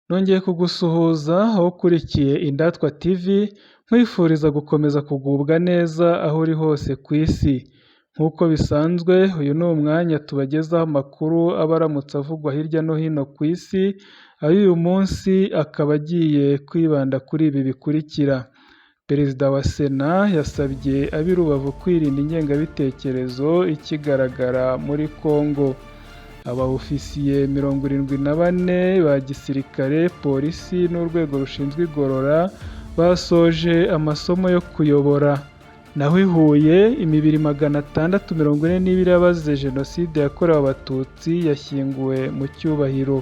Nongeye kugusuhuza aho ukurikiye Indatwa TV, nkwifuriza gukomeza kugubwa neza aho uri hose ku isi. Nk'uko bisanzwe uyu ni umwanya tubagezaho amakuru aba aramutse avugwa hirya no hino ku isi, ay'uyu munsi akaba agiye kwibanda kuri ibi bikurikira: Perezida wa Sena yasabye ab'i Rubavu kwirinda ingengabitekerezo ikigaragara muri Congo. Aba ofisiye 74 ba gisirikare, polisi n'urwego rushinzwe igorora basoje amasomo yo kuyobora. Naho i Huye imibiri 642 y'abazize Jenoside yakorewe Abatutsi yashyinguwe mu cyubahiro.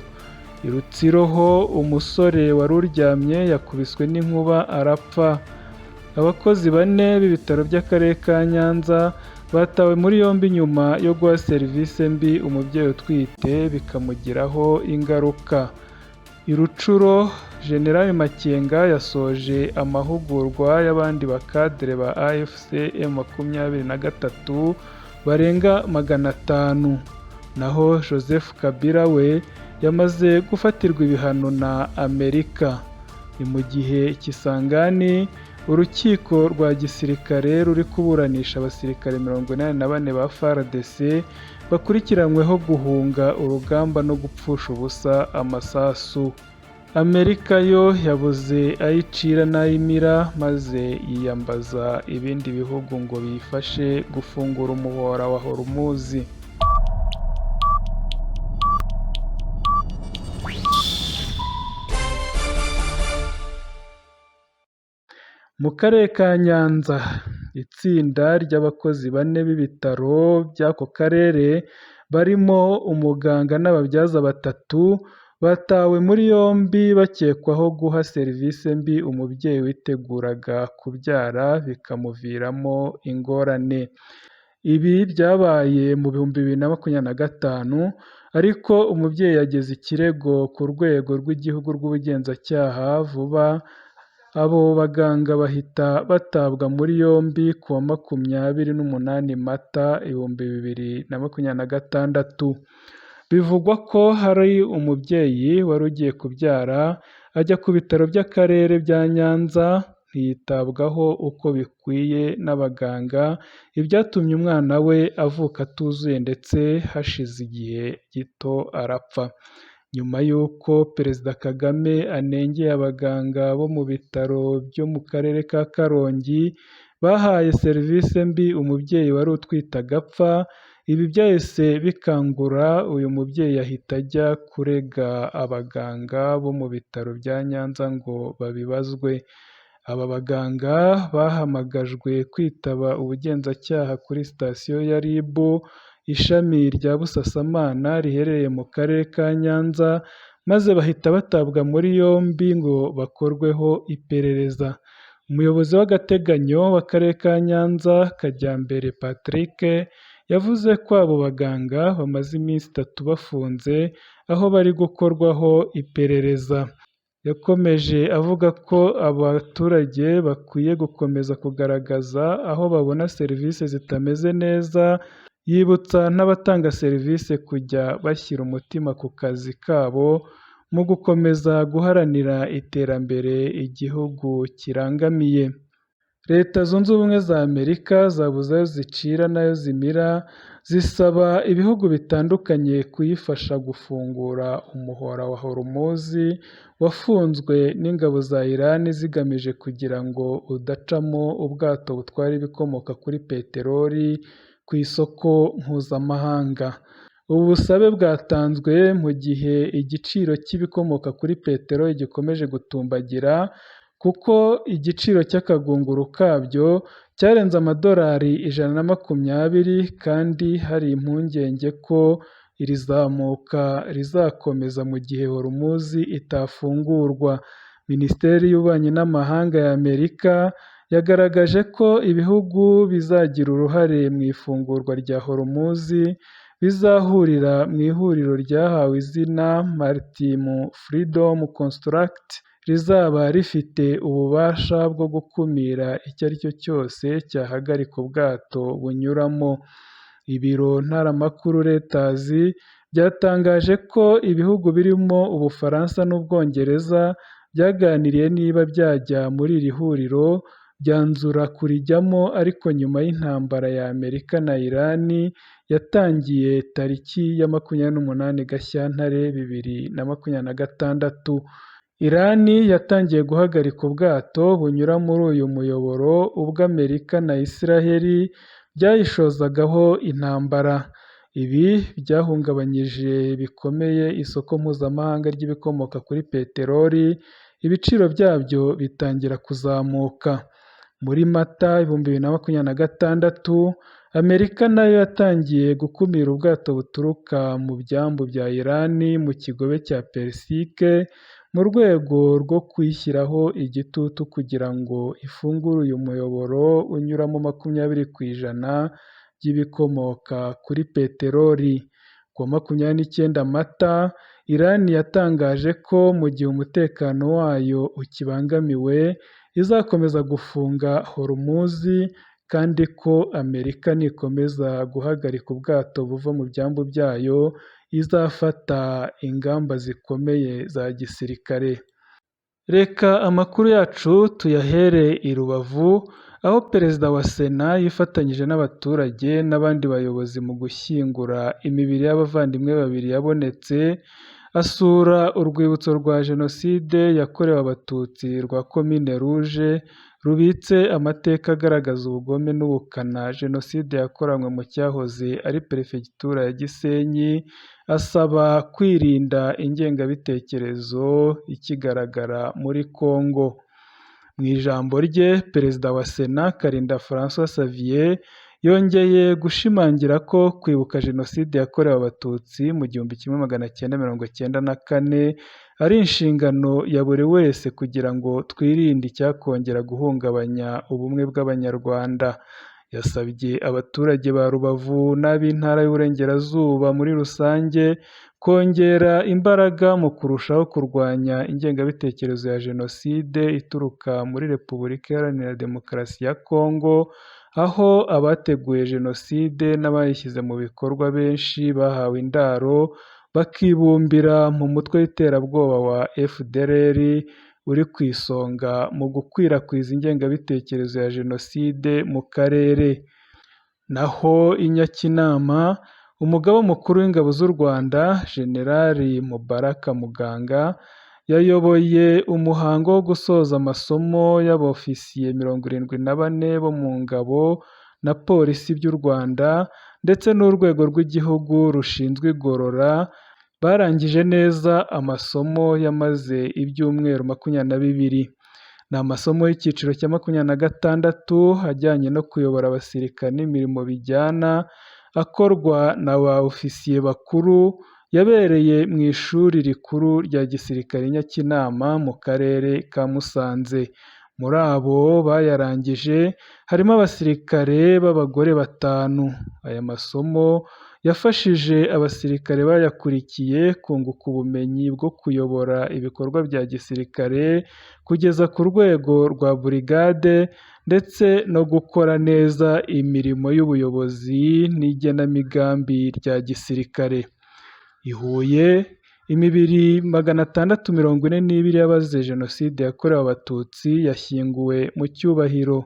I Rutsiro ho umusore wari uryamye yakubiswe n'inkuba arapfa. Abakozi bane b'ibitaro by'akarere ka Nyanza batawe muri yombi nyuma yo guha serivisi mbi umubyeyi utwite bikamugiraho ingaruka. I Rucuro General Makenga yasoje amahugurwa y'abandi bakadere ba AFC M23 barenga 500. Naho Joseph Kabila we yamaze gufatirwa ibihano na Amerika. Ni mu gihe Kisangani urukiko rwa gisirikare ruri kuburanisha abasirikare 84 ba FARDC bakurikiranyweho guhunga urugamba no gupfusha ubusa amasasu. Amerika yo yabuze ayo icira n'ay'imira maze yiyambaza ibindi bihugu ngo biyifashe gufungura umuhora wa Hormuz. Mu karere ka Nyanza itsinda ry'abakozi bane b'ibitaro by'ako karere barimo umuganga n'ababyaza batatu, batawe muri yombi bakekwaho guha serivisi mbi umubyeyi witeguraga kubyara bikamuviramo ingorane. Ibi byabaye mu 2025 ariko umubyeyi yageze ikirego ku rwego rw'igihugu rw'ubugenzacyaha vuba, abo baganga bahita batabwa muri yombi ku wa 28 Mata 2026. Bivugwa ko hari umubyeyi wari ugiye kubyara ajya ku bitaro by'akarere bya Nyanza ntiyitabwaho uko bikwiye n'abaganga, ibyatumye umwana we avuka atuzuye ndetse hashize igihe gito arapfa. Nyuma y'uko Perezida Kagame anengeye abaganga bo mu bitaro byo mu karere ka Karongi bahaye serivisi mbi umubyeyi wari utwite agapfa, ibi byahise bikangura uyu mubyeyi ahita ajya kurega abaganga bo mu bitaro bya Nyanza ngo babibazwe. Aba baganga bahamagajwe kwitaba ubugenzacyaha kuri sitasiyo ya RIB ishami rya Busasamana riherereye mu karere ka Nyanza, maze bahita batabwa muri yombi ngo bakorweho iperereza. Umuyobozi w'agateganyo w'akarere ka Nyanza Kajyambere Patrick yavuze ko abo baganga bamaze iminsi itatu bafunze aho bari gukorwaho iperereza. Yakomeje avuga ko abaturage bakwiye gukomeza kugaragaza aho babona serivisi zitameze neza, yibutsa n'abatanga serivisi kujya bashyira umutima ku kazi kabo mu gukomeza guharanira iterambere igihugu kirangamiye. Leta Zunze Ubumwe za Amerika zabuze ayo zicira n'ayo zimira, zisaba ibihugu bitandukanye kuyifasha gufungura umuhora wa Hormuz wafunzwe n'ingabo za Iran zigamije kugira ngo udacamo ubwato butwara ibikomoka kuri peteroli ku isoko mpuzamahanga. Ubu busabe bwatanzwe mu gihe igiciro cy'ibikomoka kuri peteroli gikomeje gutumbagira kuko igiciro cy'akagunguru kabyo cyarenze amadolari 120 kandi hari impungenge ko iri zamuka rizakomeza mu gihe Hormuz itafungurwa. Minisiteri y'Ububanyi n'Amahanga ya Amerika yagaragaje ko ibihugu bizagira uruhare mu ifungurwa rya Hormuz bizahurira mu ihuriro ryahawe izina Maritime Freedom Construct rizaba rifite ububasha bwo gukumira icyo ari cyo cyose cyahagarika ubwato bunyuramo. Ibiro ntaramakuru Reuters byatangaje ko ibihugu birimo Ubufaransa n'Ubwongereza byaganiriye niba byajya muri iri huriro, byanzura kurijyamo ariko nyuma y'intambara ya Amerika na Iran yatangiye tariki ya 28 Gashyantare 2026. Iran yatangiye guhagarika ubwato bunyura muri uyu muyoboro ubwo Amerika na Israel byayishozagaho intambara. Ibi byahungabanyije bikomeye isoko mpuzamahanga ry'ibikomoka kuri peteroli, ibiciro byabyo bitangira kuzamuka. Muri Mata 2026, Amerika nayo yatangiye gukumira ubwato buturuka mu byambu bya Iran mu kigobe cya Perisique, mu rwego rwo kuyishyiraho igitutu kugira ngo ifungure uyu muyoboro unyuramo 20% by'ibikomoka kuri peteroli. Ku wa 29 Mata, Iran yatangaje ko mu gihe umutekano wayo ukibangamiwe, izakomeza gufunga Hormuz kandi ko Amerika nikomeza guhagarika ubwato buva mu byambu byayo, izafata ingamba zikomeye za gisirikare. Reka amakuru yacu tuyahere i Rubavu, aho Perezida wa Sena yifatanyije n'abaturage n'abandi bayobozi mu gushyingura imibiri y'abavandimwe babiri yabonetse, asura urwibutso rwa Jenoside yakorewe Abatutsi rwa Komine Rouge, rubitse amateka agaragaza ubugome n'ubukana Jenoside yakoranywe mu cyahoze ari Perefegitura ya Gisenyi, asaba kwirinda ingengabitekerezo ikigaragara muri Congo. Mu ijambo rye, Perezida wa Sena Kalinda François Xavier yongeye gushimangira ko kwibuka Jenoside yakorewe Abatutsi mu 1994 ari inshingano ya buri wese kugira ngo twirinde icyakongera guhungabanya ubumwe bw'Abanyarwanda. Yasabye abaturage ba Rubavu n'ab'Intara y'Uburengerazuba muri rusange kongera imbaraga mu kurushaho kurwanya ingengabitekerezo ya Jenoside ituruka muri Repubulika Iharanira Demokarasi ya Congo, aho abateguye Jenoside n'abayishyize mu bikorwa benshi bahawe indaro, bakibumbira mu mutwe w'iterabwoba wa FDLR uri ku isonga mu gukwirakwiza ingengabitekerezo ya Jenoside mu karere. Naho i Nyakinama, Umugaba Mukuru w'Ingabo z'u Rwanda, Jenerali Mubaraka Muganga, yayoboye umuhango wo gusoza amasomo y'abofisiye 74 bo mu ngabo na polisi by'u Rwanda ndetse n'Urwego rw'Igihugu rushinzwe Igorora, barangije neza amasomo yamaze ibyumweru 22. Ni amasomo y'icyiciro cya 26 ajyanye no kuyobora abasirikare n'imirimo bijyana, akorwa na ba ofisiye bakuru, yabereye mu ishuri rikuru rya gisirikare i Nyakinama mu karere ka Musanze. Muri abo bayarangije harimo abasirikare b'abagore 5. Aya masomo yafashije abasirikare bayakurikiye kunguka ubumenyi bwo kuyobora ibikorwa bya gisirikare kugeza ku rwego rwa burigade ndetse no gukora neza imirimo y'ubuyobozi n'igenamigambi rya gisirikare. I Huye, imibiri 642 y'abazize Jenoside yakorewe Abatutsi yashyinguwe mu cyubahiro.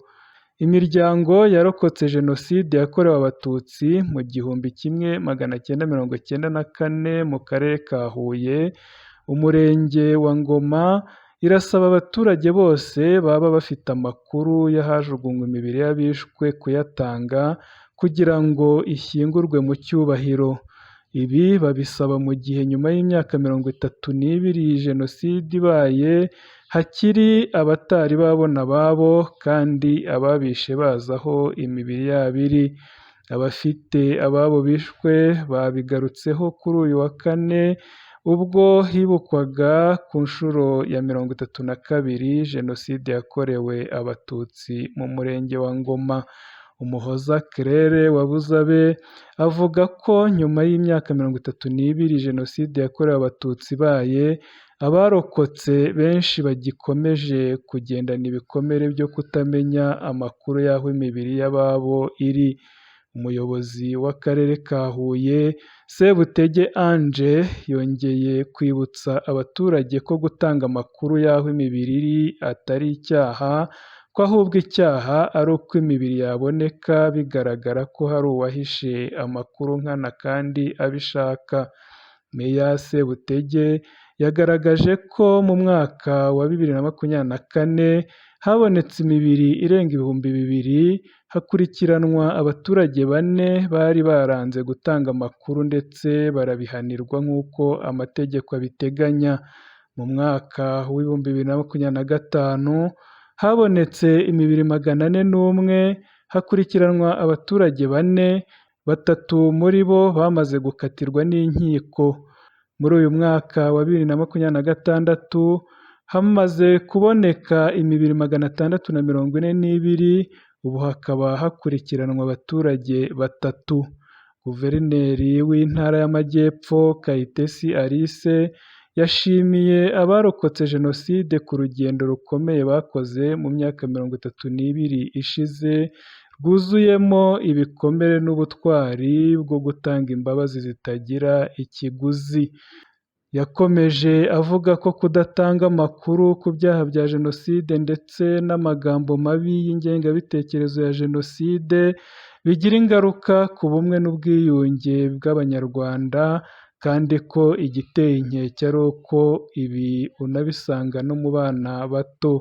Imiryango yarokotse Jenoside yakorewe Abatutsi mu 1994 mu karere ka Huye, umurenge wa Ngoma, irasaba abaturage bose baba bafite amakuru y'ahajugunywe imibiri y'abishwe kuyatanga kugira ngo ishyingurwe mu cyubahiro. Ibi babisaba mu gihe nyuma y'imyaka 32 Jenoside ibaye hakiri abatari babona ababo kandi ababishe bazi aho imibiri yabo iri. Abafite ababo bishwe babigarutseho kuri uyu wa kane ubwo hibukwaga ku nshuro ya 32 Jenoside yakorewe Abatutsi mu murenge wa Ngoma. Umuhoza Claire wabuze abe avuga ko nyuma y'imyaka 32 Jenoside yakorewe Abatutsi ibaye, abarokotse benshi bagikomeje kugendana ibikomere byo kutamenya amakuru y'aho imibiri y'ababo iri. Umuyobozi w'Akarere ka Huye, Sebutege Ange, yongeye kwibutsa abaturage ko gutanga amakuru y'aho imibiri iri atari icyaha, ko ahubwo icyaha ari uko imibiri yaboneka bigaragara ko hari uwahishe amakuru nkana kandi abishaka. Meya Sebutege yagaragaje ko mu mwaka wa 2024 habonetse imibiri irenga 2000, hakurikiranwa abaturage bane bari baranze gutanga amakuru ndetse barabihanirwa nk'uko amategeko abiteganya. Mu mwaka wa 2025 habonetse imibiri 401, hakurikiranwa abaturage bane, batatu muri bo bamaze gukatirwa n'inkiko. Muri uyu mwaka wa 2026 hamaze kuboneka imibiri 642, ubu hakaba hakurikiranwa abaturage batatu. Guverineri w'Intara y'Amajyepfo Kayitesi Alice yashimiye abarokotse Jenoside ku rugendo rukomeye bakoze mu myaka 32 ishize, rwuzuyemo ibikomere n'ubutwari bwo gutanga imbabazi zitagira ikiguzi. Yakomeje avuga ko kudatanga amakuru ku byaha bya Jenoside ndetse n'amagambo mabi y'ingengabitekerezo ya Jenoside bigira ingaruka ku bumwe n'ubwiyunge bw'Abanyarwanda, kandi ko igiteye inkeke ari uko ibi unabisanga no mu bana bato.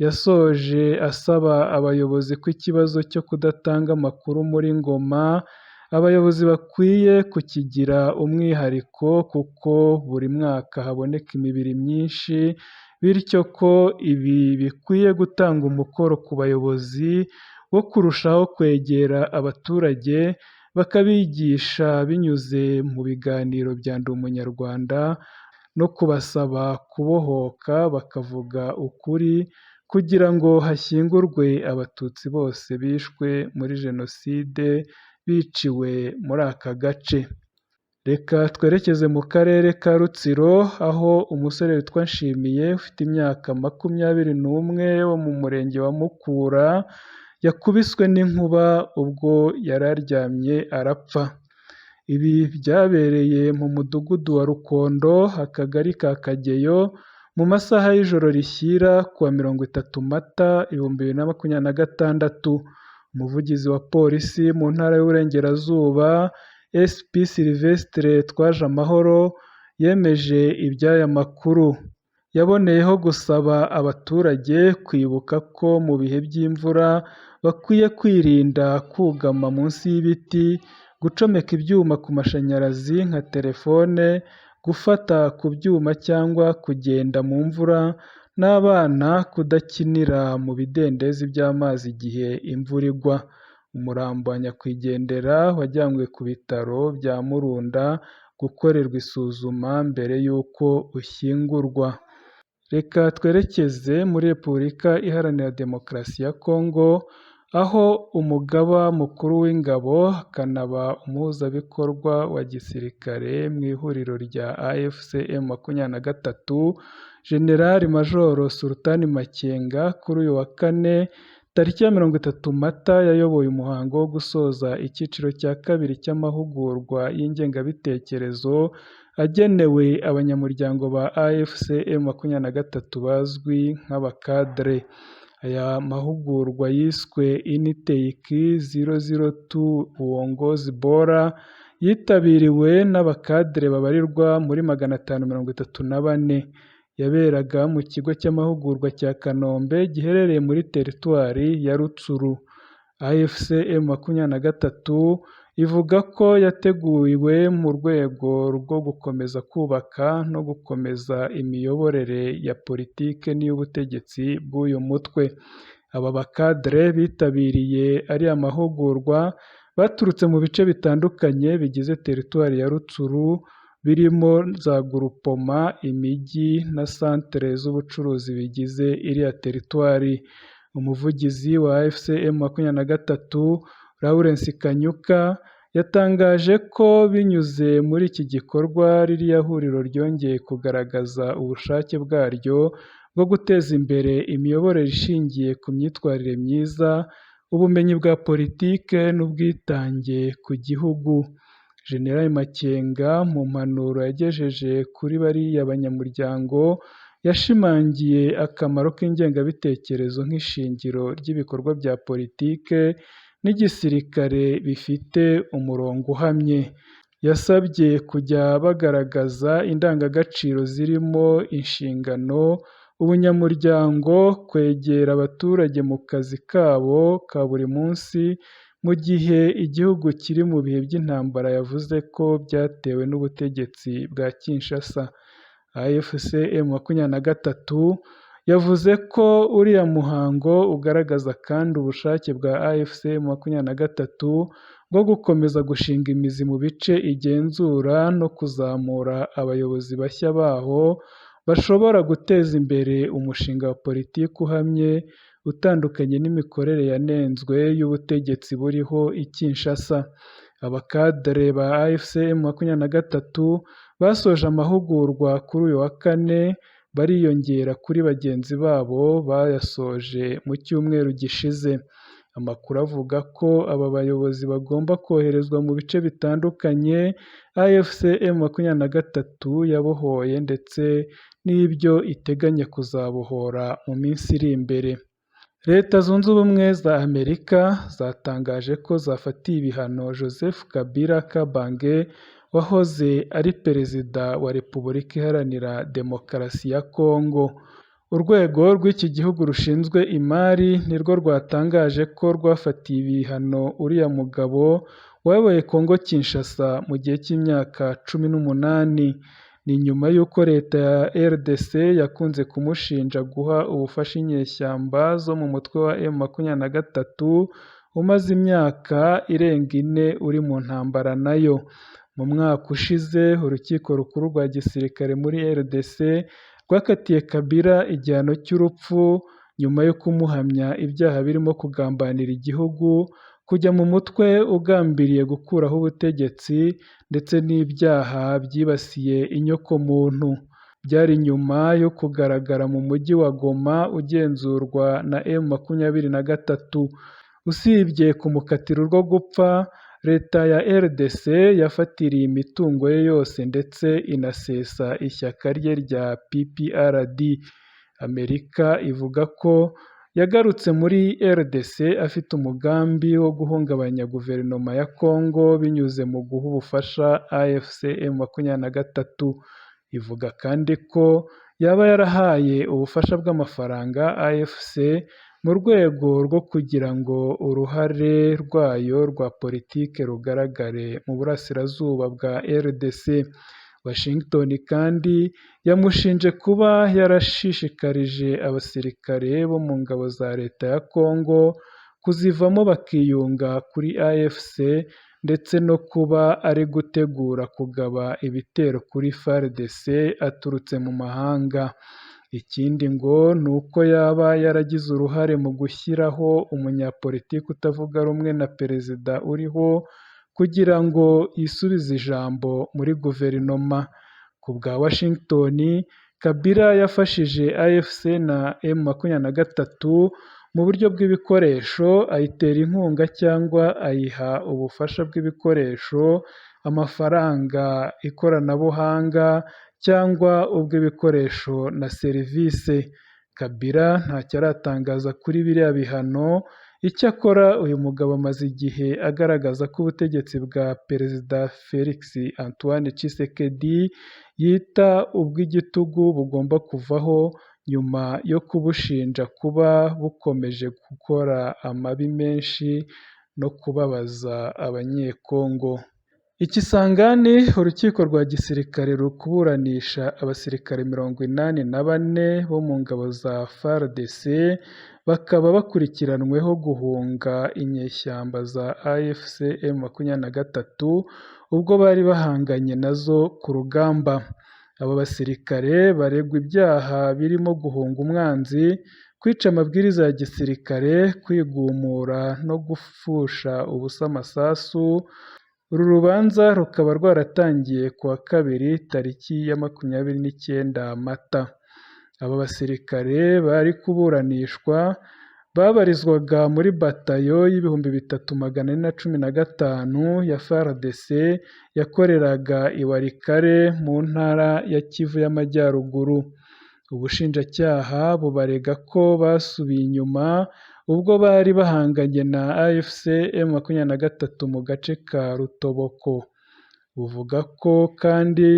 Yasoje asaba abayobozi ko ikibazo cyo kudatanga amakuru muri Ngoma, abayobozi bakwiye kukigira umwihariko kuko buri mwaka haboneka imibiri myinshi, bityo ko ibi bikwiye gutanga umukoro ku bayobozi wo kurushaho kwegera abaturage bakabigisha binyuze mu biganiro bya Ndi Umunyarwanda no kubasaba kubohoka bakavuga ukuri kugira ngo hashyingurwe Abatutsi bose bishwe muri Jenoside biciwe muri aka gace. Reka twerekeze mu karere ka Rutsiro, aho umusore witwa Nshimiye ufite imyaka 21 wo mu murenge wa Mukura, yakubiswe n'inkuba ubwo yari aryamye arapfa. Ibi byabereye mu mudugudu wa Rukondo, akagari ka Kageyo, mu masaha y'ijoro rishyira kuwa 30 Mata 2026. Umuvugizi wa polisi mu ntara y'Uburengerazuba, SP Sylvestre Twajamahoro, yemeje iby'aya makuru. Yaboneyeho gusaba abaturage kwibuka ko mu bihe by'imvura bakwiye kwirinda kugama munsi y'ibiti, gucomeka ibyuma ku mashanyarazi nka telefone, gufata ku byuma cyangwa kugenda mu mvura, n'abana kudakinira mu bidendezi by'amazi igihe imvura igwa. Umurambo wa nyakwigendera wajyanywe ku bitaro bya Murunda gukorerwa isuzuma mbere y'uko ushyingurwa. Reka twerekeze muri Repubulika Iharanira Demokarasi ya Kongo, aho umugaba mukuru w'ingabo akanaba umuhuzabikorwa wa gisirikare mu ihuriro rya AFC M23, General Major Sultan Makenga, kuri uyu wa kane tariki ya 30 Mata yayoboye umuhango wo gusoza icyiciro cya kabiri cy'amahugurwa y'ingengabitekerezo agenewe abanyamuryango ba AFC M23 bazwi nk'abakadere. Aya mahugurwa yiswe Intake 002 Uongozi Bora, yitabiriwe n'abakadere babarirwa muri 534. Yaberaga mu kigo cy'amahugurwa cya Kanombe giherereye muri teritwari ya Rutsuru. AFC M23 ivuga ko yateguwe mu rwego rwo gukomeza kubaka no gukomeza imiyoborere ya politike n'iy'ubutegetsi bw'uyu mutwe. Aba bakadere bitabiriye ariya mahugurwa baturutse mu bice bitandukanye bigize teritwari ya Rutsuru, birimo za Gurupoma, imijyi na santere z'ubucuruzi bigize iriya teritwari. Umuvugizi wa AFC M23 Lawrence Kanyuka yatangaje ko binyuze muri iki gikorwa ririya huriro ryongeye kugaragaza ubushake bwaryo bwo guteza imbere imiyoborere ishingiye ku myitwarire myiza, ubumenyi bwa politike n'ubwitange ku gihugu. General Makenga mu mpanuro yagejeje kuri bariya banyamuryango, yashimangiye akamaro k'ingengabitekerezo nk'ishingiro ry'ibikorwa bya politike n'igisirikare bifite umurongo uhamye. Yasabye kujya bagaragaza indangagaciro zirimo inshingano, ubunyamuryango, kwegera abaturage mu kazi kabo ka buri munsi, mu gihe igihugu kiri mu bihe by'intambara yavuze ko byatewe n'ubutegetsi bwa Kinshasa. AFC M23 yavuze ko uriya muhango ugaragaza kandi ubushake bwa AFC M23 bwo gukomeza gushinga imizi mu bice igenzura no kuzamura abayobozi bashya baho bashobora guteza imbere umushinga wa politiki uhamye, utandukanye n'imikorere yanenzwe y'ubutegetsi buriho i Kinshasa. Abakadere ba AFC M23 basoje amahugurwa kuri uyu wa kane, bariyongera kuri bagenzi babo bayasoje mu cyumweru gishize. Amakuru avuga ko aba bayobozi bagomba koherezwa mu bice bitandukanye AFC M23 yabohoye ndetse n'ibyo iteganya kuzabohora mu minsi iri imbere. Leta Zunze Ubumwe za Amerika zatangaje ko zafatiye ibihano Joseph Kabila Kabange wahoze ari Perezida wa Repubulika Iharanira Demokarasi ya Kongo. Urwego rw'iki gihugu rushinzwe imari nirwo rwatangaje ko rwafatiye ibihano uriya mugabo wayoboye Kongo Kinshasa mu gihe cy'imyaka 18. Ni nyuma y'uko leta ya RDC yakunze kumushinja guha ubufasha inyeshyamba zo mu mutwe wa M23 umaze imyaka irenga ine uri mu ntambara nayo. Mu mwaka ushize urukiko rukuru rwa gisirikare muri RDC rwakatiye Kabila igihano cy'urupfu nyuma yo kumuhamya ibyaha birimo kugambanira igihugu, kujya mu mutwe ugambiriye gukuraho ubutegetsi ndetse n'ibyaha byibasiye inyokomuntu. Byari nyuma yo kugaragara mu mujyi wa Goma ugenzurwa na M23. Usibye kumukatira urwo gupfa, leta ya RDC yafatiriye imitungo ye yose ndetse inasesa ishyaka rye rya PPRD. Amerika ivuga ko yagarutse muri RDC afite umugambi wo guhungabanya guverinoma ya Kongo binyuze mu guha ubufasha AFC M23. Ivuga kandi ko yaba yarahaye ubufasha bw'amafaranga AFC mu rwego rwo kugira ngo uruhare rwayo rwa politike rugaragare mu burasirazuba bwa RDC. Washington kandi yamushinje kuba yarashishikarije abasirikare bo mu ngabo za leta ya Kongo kuzivamo bakiyunga kuri AFC ndetse no kuba ari gutegura kugaba ibitero kuri FARDC aturutse mu mahanga. Ikindi ngo ni uko yaba yaragize uruhare mu gushyiraho umunyapolitiki utavuga rumwe na perezida uriho kugira ngo yisubize ijambo muri guverinoma. Ku bwa Washington, Kabila yafashije AFC na M23 mu buryo bw'ibikoresho, ayitera inkunga cyangwa ayiha ubufasha bw'ibikoresho, amafaranga, ikoranabuhanga cyangwa ubw'ibikoresho na serivisi. Kabila ntacyo aratangaza kuri biriya bihano, icyakora uyu mugabo amaze igihe agaragaza ko ubutegetsi bwa Perezida Felix Antoine Tshisekedi yita ubw'igitugu bugomba kuvaho nyuma yo kubushinja kuba bukomeje gukora amabi menshi no kubabaza Abanyekongo. I Kisangani urukiko rwa gisirikare ruri kuburanisha abasirikare 84 bo mu ngabo za FARDC, bakaba bakurikiranweho guhunga inyeshyamba za AFC M23 ubwo bari bahanganye nazo ku rugamba. Abo basirikare baregwa ibyaha birimo guhunga umwanzi, kwica amabwiriza ya gisirikare, kwigumura no gupfusha ubusa amasasu. Uru rubanza rukaba rwaratangiye ku wa kabiri tariki ya 29 Mata. Aba basirikare bari kuburanishwa Babarizwaga muri batayo y'3415 ya FARDC yakoreraga i Walikale mu ntara ya Kivu y'Amajyaruguru. Ubushinjacyaha bubarega ko basubiye inyuma ubwo bari bahanganye na AFC M23 mu gace ka Rutoboko. Buvuga ko kandi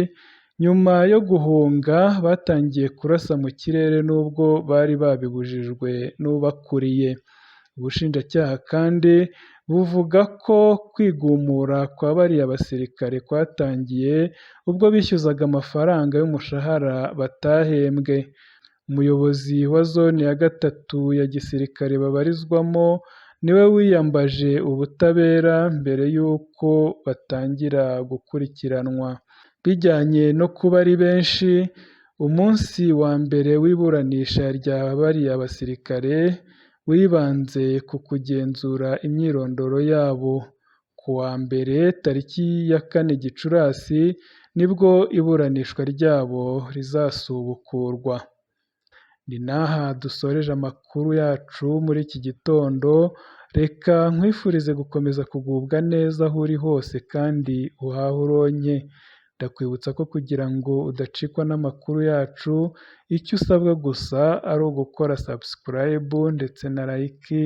nyuma yo guhunga batangiye kurasa mu kirere nubwo bari babibujijwe n'ubakuriye. Ubushinjacyaha kandi buvuga ko kwigumura kwa bariya basirikare kwatangiye ubwo bishyuzaga amafaranga y'umushahara batahembwe. Umuyobozi wa zone ya gatatu ya gisirikare babarizwamo niwe wiyambaje ubutabera mbere y'uko batangira gukurikiranwa. Bijyanye no kuba ari benshi, umunsi wa mbere w'iburanisha rya bariya basirikare wibanze ku kugenzura imyirondoro yabo. Ku wa mbere tariki ya 4 Gicurasi nibwo iburanishwa ryabo rizasubukurwa. Ni n'aha dusoreje amakuru yacu muri iki gitondo, reka nkwifurize gukomeza kugubwa neza aho uri hose kandi uhahe uronke. Ndakwibutsa ko kugira ngo udacikwa n'amakuru yacu, icyo usabwa gusa ari ugukora subscribe ndetse na like,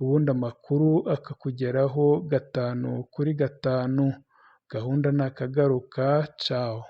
ubundi amakuru akakugeraho 5 kuri 5. Gahunda ni akagaruka, cawu.